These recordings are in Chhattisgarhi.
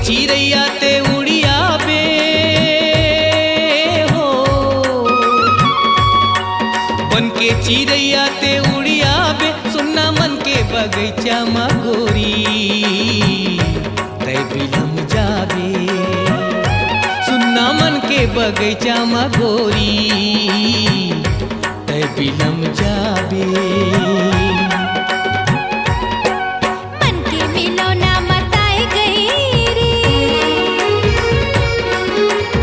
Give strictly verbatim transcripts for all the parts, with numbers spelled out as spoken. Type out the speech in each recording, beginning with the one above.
चिरैया ते उड़ियाबे हो, बन के चिरैया ते उड़ियाबे, सुन्ना मन के बगैचा म गोरी, तै बिलम जाबे। सुन्ना मन के बगैचा म गोरी, तै बिलम जाबे। मन के मिलौना मताए गई रे।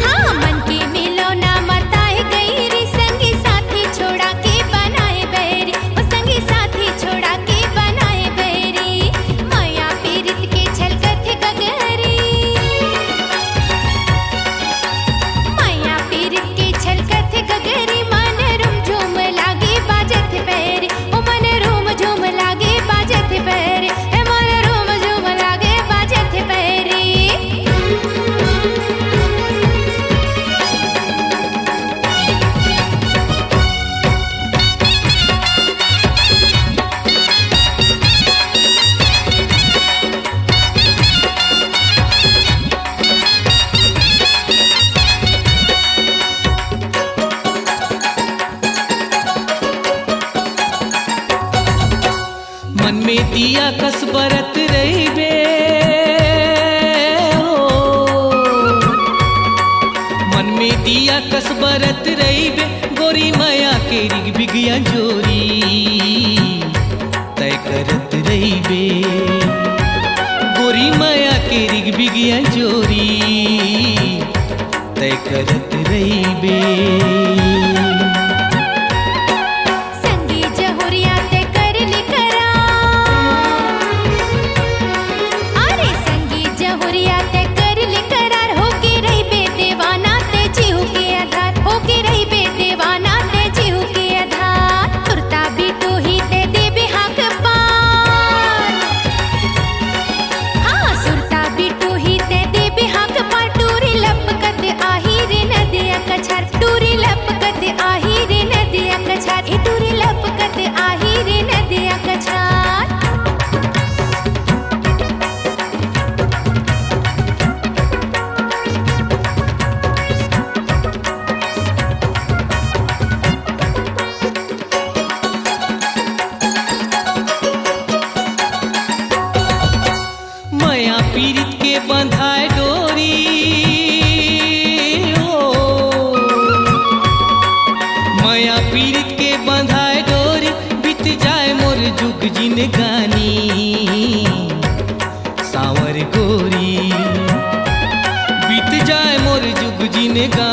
हाँ, मन के मिलौना मताए गई रे। संगी साथी छोड़ा के बनाए बैरी, ओ संगी साथी छोड़ा के बनाए बैरी। मया पीरित के छलकत गगरी, मया पीरित के छलकत गगरी। मन रुम झूम लागे बाजत बैरी, ओ मन रुम झूम लागे बाजत बैरी, ए मन रुम झूम लागे बाजत बैरी। मन में दिया कस बरत रहिबे हो, मन में दिया कस बरत रहिबे, गोरी मया के रिग बिगिया जोरी, तय करत रहिबे। गोरी मया के रिग बिगिया जोरी, तय करत रहिबे। संगी जहुरिया ते कर ले करार। अरे संगी जहुरिया ते कर ले करार, होके रहिबे देवाना ते जीव के आधार, होके रहिबे देवाना ते जीव के आधार। सुरता बिटू ही ते देबे हाक पार। हाँ, सुरता बिटू ही ते देबे हाक पार। टूरी लपकत आही रे नदिया कछार, टूरी लपकत आही रे नदिया कछार, ए टूरी लपकत आही रे नदिया कछार। मया पीरित के बंधाए डोरी हो, मया पीरित के बंधाए डोरी, बीत जाए मोर जुग जिनगानी। सांवर गोरी, बीत जाए मोर जुग जिनगानी।